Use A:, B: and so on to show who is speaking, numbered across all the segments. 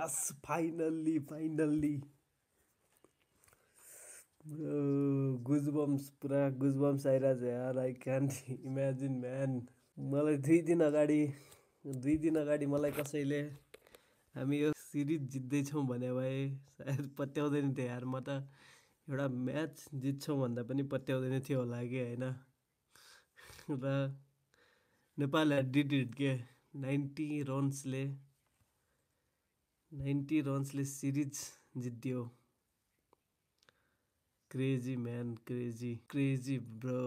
A: यस finally goosebumps पुरा goosebumps आइरहेछ यार आई क्यान्ट इमेजिन म्यान मलाई 2 दिन अगाडि मलाई कसैले हामी यो सिरिज जित्दैछौँ भने भए सायद पत्याउँदैन थियो यार म त एउटा म्याच जित्छौँ भन्दा पनि पत्याउँदैन थियो होला कि होइन र नेपाल डिड इट के 90 रन्सले सिरिज जित्यो crazy man crazy bro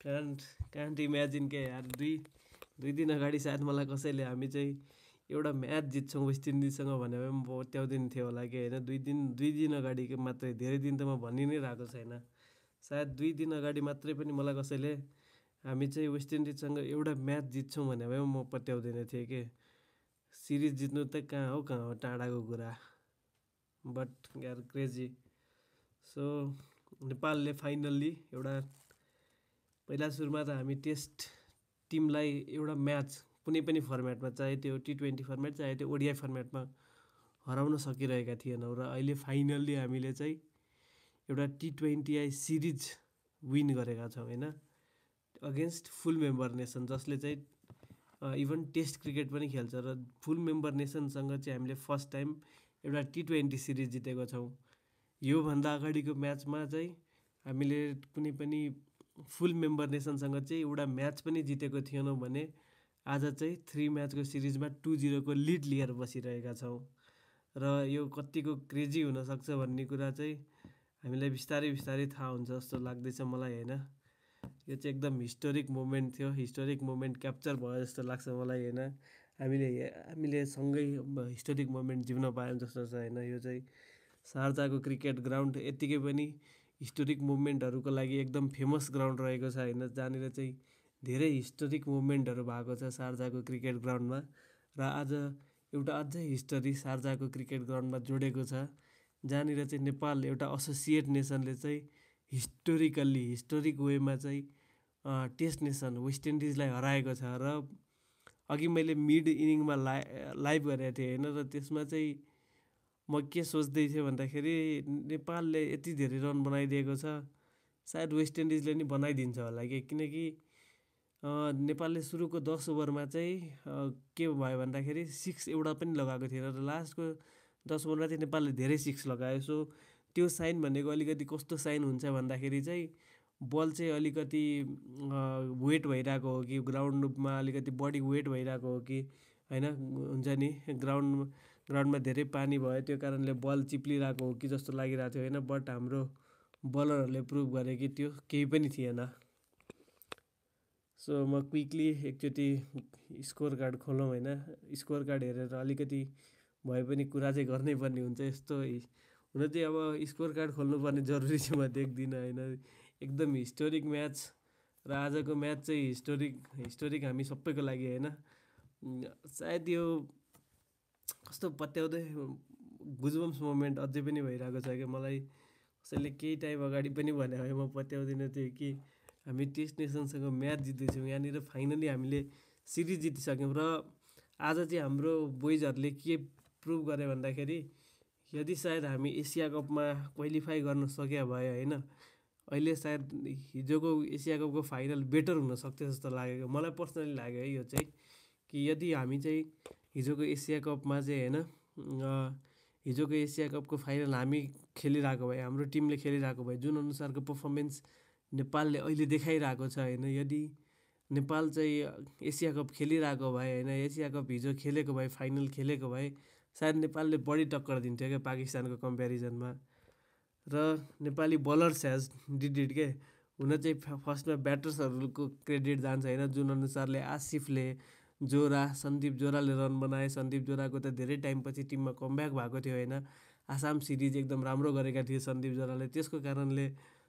A: can't imagine के यार दुई दिन अगाडि सायद मलाई कसैले हामी चाहिँ एउटा म्याच जित्छौँ वेस्ट इन्डिजसँग भने भए म पत्याउँदैन थियो होला कि होइन दुई दिन अगाडि मात्रै धेरै दिन त म भनि नै रहेको छैन सायद 2 दिन अगाडि मात्रै पनि मलाई कसैले हामी चाहिँ वेस्ट इन्डिजसँग एउटा म्याच जित्छौँ भने भए म पत्याउँदैन थिएँ कि सिरिज जित्नु त कहाँ हो टाढाको कुरा बट यार क्रेजी सो नेपालले फाइनल्ली एउटा पहिला सुरुमा त हामी टेस्ट टिमलाई एउटा म्याच कुनै पनि फर्मेटमा चाहे त्यो T20 फर्मेट चाहे त्यो ओडिआई फर्मेटमा हराउन सकिरहेका थिएनौँ र अहिले फाइनल्ली हामीले चाहिँ एउटा T20I सिरिज विन गरेका छौँ होइन अगेन्स्ट फुल मेम्बर नेसन जसले चाहिँ इभन टेस्ट क्रिकेट पनि खेल्छ र फुल मेम्बर नेसनसँग चाहिँ हामीले फर्स्ट टाइम एउटा T20 सिरिज जितेको छौँ योभन्दा अगाडिको म्याचमा चाहिँ हामीले कुनै पनि फुल मेम्बर नेसनसँग चाहिँ एउटा म्याच पनि जितेको थिएनौँ भने आज चाहिँ 3 म्याचको सिरिजमा 2-0 को लिड लिएर बसिरहेका छौँ र यो कतिको क्रेजी हुनसक्छ भन्ने कुरा चाहिँ हामीलाई बिस्तारै थाहा हुन्छ जस्तो लाग्दैछ मलाई होइन यो चाहिँ एकदम हिस्टोरिक मोमेन्ट थियो हिस्टोरिक मोमेन्ट क्याप्चर भयो जस्तो लाग्छ मलाई होइन हामीले सँगै हिस्टोरिक मोमेन्ट जिउन पायौँ जस्तो छ होइन यो चाहिँ शारजाको क्रिकेट ग्राउन्ड यत्तिकै पनि हिस्टोरिक मुभमेन्टहरूको लागि एकदम फेमस ग्राउन्ड रहेको छ होइन जहाँनिर चाहिँ धेरै हिस्टोरिक मुभमेन्टहरू भएको छ शारजाको क्रिकेट ग्राउन्डमा र आज एउटा अझै हिस्टोरी शारजाको क्रिकेट ग्राउन्डमा जोडेको छ जहाँनिर चाहिँ नेपाल एउटा एसोसिएट नेसनले चाहिँ हिस्टोरिक वेमा चाहिँ टेस्ट नेसन वेस्ट इन्डिजलाई हराएको छ र अघि मैले मिड इनिङमा लाइभ गरेको थिएँ होइन र त्यसमा चाहिँ म के सोच्दै थिएँ भन्दाखेरि नेपालले यति धेरै रन बनाइदिएको छ सायद वेस्ट इन्डिजले नि बनाइदिन्छ होला कि किनकि नेपालले सुरुको 10 ओभरमा चाहिँ के भयो भन्दाखेरि 6 एउटा पनि लगाएको थिएन र लास्टको 10 ओभरमा चाहिँ नेपालले धेरै 6 लगायो सो त्यो साइन भनेको अलिकति कस्तो साइन हुन्छ भन्दाखेरि चाहिँ बल चाहिँ अलिकति वेट भइरहेको हो कि ग्राउन्डमा अलिकति बढी वेट भइरहेको हो कि होइन हुन्छ नि ग्राउन्डमा धेरै पानी भयो त्यो कारणले बल चिप्लिरहेको हो कि जस्तो लागिरहेको थियो होइन बट हाम्रो बलरहरूले प्रुभ गरे कि त्यो केही पनि थिएन सो म क्विकली एकचोटि स्कोर कार्ड खोलौँ होइन स्कोर कार्ड हेरेर अलिकति भए पनि कुरा चाहिँ गर्नै पर्ने हुन्छ यस्तो हुन चाहिँ अब स्कोर कार्ड खोल्नुपर्ने जरुरी चाहिँ म देख्दिनँ होइन एकदम हिस्टोरिक म्याच र आजको म्याच चाहिँ हिस्टोरिक हामी सबैको लागि होइन सायद यो कस्तो पत्याउँदै गुजबम्स मोमेन्ट अझै पनि भइरहेको छ कि मलाई कसैले केही टाइम अगाडि पनि भने भए म पत्याउँदिनँ थियो कि हामी टेस्ट नेसनसँग म्याच जित्दैछौँ यहाँनिर फाइनली हामीले सिरिज जितिसक्यौँ र आज चाहिँ हाम्रो बोइजहरूले के प्रुभ गरे भन्दाखेरि यदि सायद हामी एसिया कपमा क्वालिफाई गर्न सके भए होइन अहिले सायद हिजोको एसिया कपको फाइनल बेटर हुनसक्थ्यो जस्तो लागेको मलाई पर्सनली लाग्यो है यो चाहिँ कि यदि हामी चाहिँ हिजोको एसिया कपमा चाहिँ होइन हिजोको एसिया कपको फाइनल हामी खेलिरहेको भए हाम्रो टिमले खेलिरहेको भए जुन अनुसारको पर्फर्मेन्स नेपालले अहिले देखाइरहेको छ होइन यदि नेपाल चाहिँ एसिया कप खेलिरहेको भए होइन एसिया कप हिजो खेलेको भए फाइनल खेलेको भए सायद नेपालले बढी टक्कर दिन्थ्यो क्या पाकिस्तानको कम्पेरिजनमा र Nepali bowlers has did it के हुन चाहिँ फर्स्टमा ब्याटर्सहरूको क्रेडिट जान्छ होइन जुन अनुसारले आसिफले सन्दीप जोराले रन बनाए सन्दीप जोराको त धेरै टाइमपछि टिममा कमब्याक भएको थियो होइन आसाम सिरिज एकदम राम्रो गरेका थिए सन्दीप जोराले त्यसको कारणले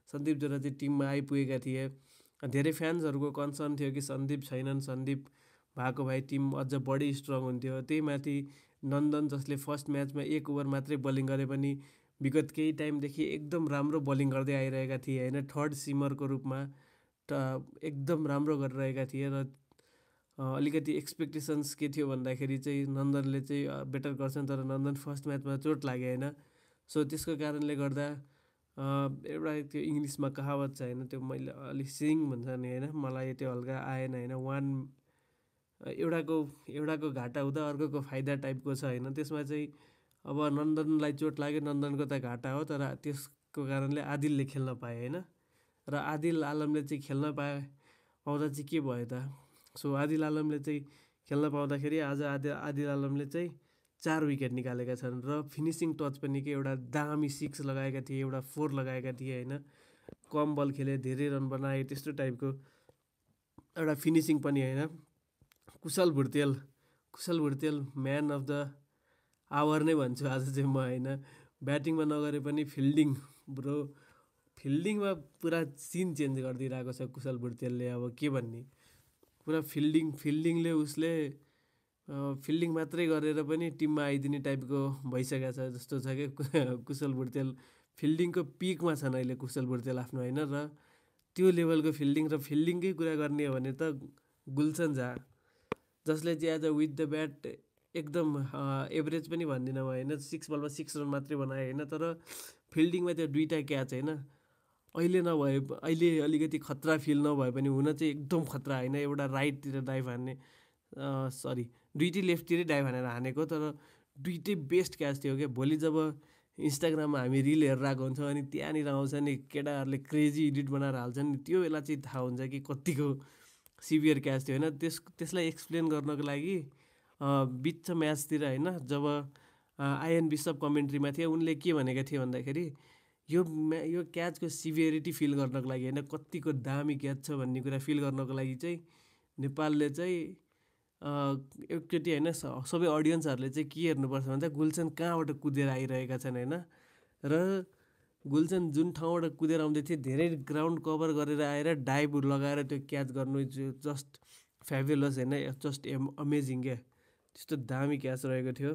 A: सन्दीप जोरा चाहिँ टिममा आइपुगेका थिए धेरै फ्यान्सहरूको कन्सर्न थियो कि सन्दीप छैनन् सन्दीप भएको भए टिम अझ बढी स्ट्रङ हुन्थ्यो त्यही माथि नन्दन जसले फर्स्ट म्याचमा 1 ओभर मात्रै बलिङ गरे पनि विगत केही टाइमदेखि एकदम राम्रो बलिङ गर्दै आइरहेका थिए होइन थर्ड सिमरको रूपमा एकदम राम्रो गरिरहेका थिए र अलिकति एक्सपेक्टेसन्स के थियो भन्दाखेरि चाहिँ नन्दनले चाहिँ बेटर गर्छन्, तर नन्दन फर्स्ट म्याचमा चोट लाग्यो होइन। सो त्यसको कारणले गर्दा एउटा त्यो इङ्ग्लिसमा कहावत छ होइन, त्यो मैले अलिक सिङ भन्छ नि होइन, मलाई त्यो हल्का आएन होइन। एउटाको घाटा हुँदा अर्कोको फाइदा टाइपको छ होइन। त्यसमा चाहिँ अब नन्दनलाई चोट लाग्यो, नन्दनको त घाटा हो, तर त्यसको कारणले आदिलले खेल्न पाए होइन। र आदिल आलमले चाहिँ खेल्न पाउँदा चाहिँ के भयो त, सो आदिल आलमले चाहिँ खेल्न पाउँदाखेरि आज आदिल आलमले चाहिँ 4 विकेट निकालेका छन् र फिनिसिङ टच पनि के एउटा दामी 6 लगाएका थिए, एउटा 4 लगाएका थिए होइन। कम बल खेले, धेरै रन बनाए, त्यस्तो टाइपको एउटा फिनिसिङ पनि होइन। Kushal Bhurtel man of the hour नै भन्छु आज चाहिँ म होइन। ब्याटिङमा नगरे पनि फिल्डिङमा पुरा सिन चेन्ज गरिदिइरहेको छ कुशल भुर्तेलले। अब के भन्ने, पुरा फिल्डिङले उसले फिल्डिङ मात्रै गरेर पनि टिममा आइदिने टाइपको भइसकेको छ जस्तो छ कि कुशल भुर्तेल फिल्डिङको पिकमा छन् अहिले कुशल भुर्तेल आफ्नो होइन। र त्यो लेभलको फिल्डिङकै कुरा गर्ने हो भने त गुलसन झा, जसले चाहिँ आज विथ द ब्याट एकदम एभरेज पनि भन्दिनँ म होइन, 6 बलमा 6 रन मात्रै बनाए होइन। तर फिल्डिङमा त्यो 2टा क्याच होइन, अहिले अलिकति खतरा फिल नभए पनि हुन चाहिँ एकदम खतरा होइन। एउटा राइटतिर डाइभ हान्ने, दुइटै लेफ्टतिरै डाइभ हानेर हानेको, तर दुइटै बेस्ट क्याच थियो क्या। भोलि जब इन्स्टाग्राममा हामी रिल हेरेर आएको हुन्छौँ अनि त्यहाँनिर आउँछ नि केटाहरूले क्रेजी एडिट बनाएर हाल्छन् नि, त्यो बेला चाहिँ थाहा हुन्छ कि कतिको सिभियर क्याच थियो होइन। त्यसलाई एक्सप्लेन गर्नको लागि बिच म्याचतिर होइन, जब आइएन बिशप कमेन्ट्रीमा थियो, उनले के भनेका थिए भन्दाखेरि यो क्याचको सिभियरिटी फिल गर्नको लागि होइन, कतिको दामी क्याच छ भन्ने कुरा फिल गर्नको लागि चाहिँ नेपालले चाहिँ एकचोटि होइन सबै अडियन्सहरूले चाहिँ के हेर्नुपर्छ भन्दा गुलसन कहाँबाट कुदेर आइरहेका छन् होइन। र गुलसन जुन ठाउँबाट कुदेर आउँदै थिए, धेरै ग्राउन्ड कभर गरेर आएर डाइभ लगाएर त्यो क्याच गर्नु जस्ट फ्याबुलस होइन, जस्ट अमेजिङ क्या। त्यस्तो दामी क्याच रहेको थियो।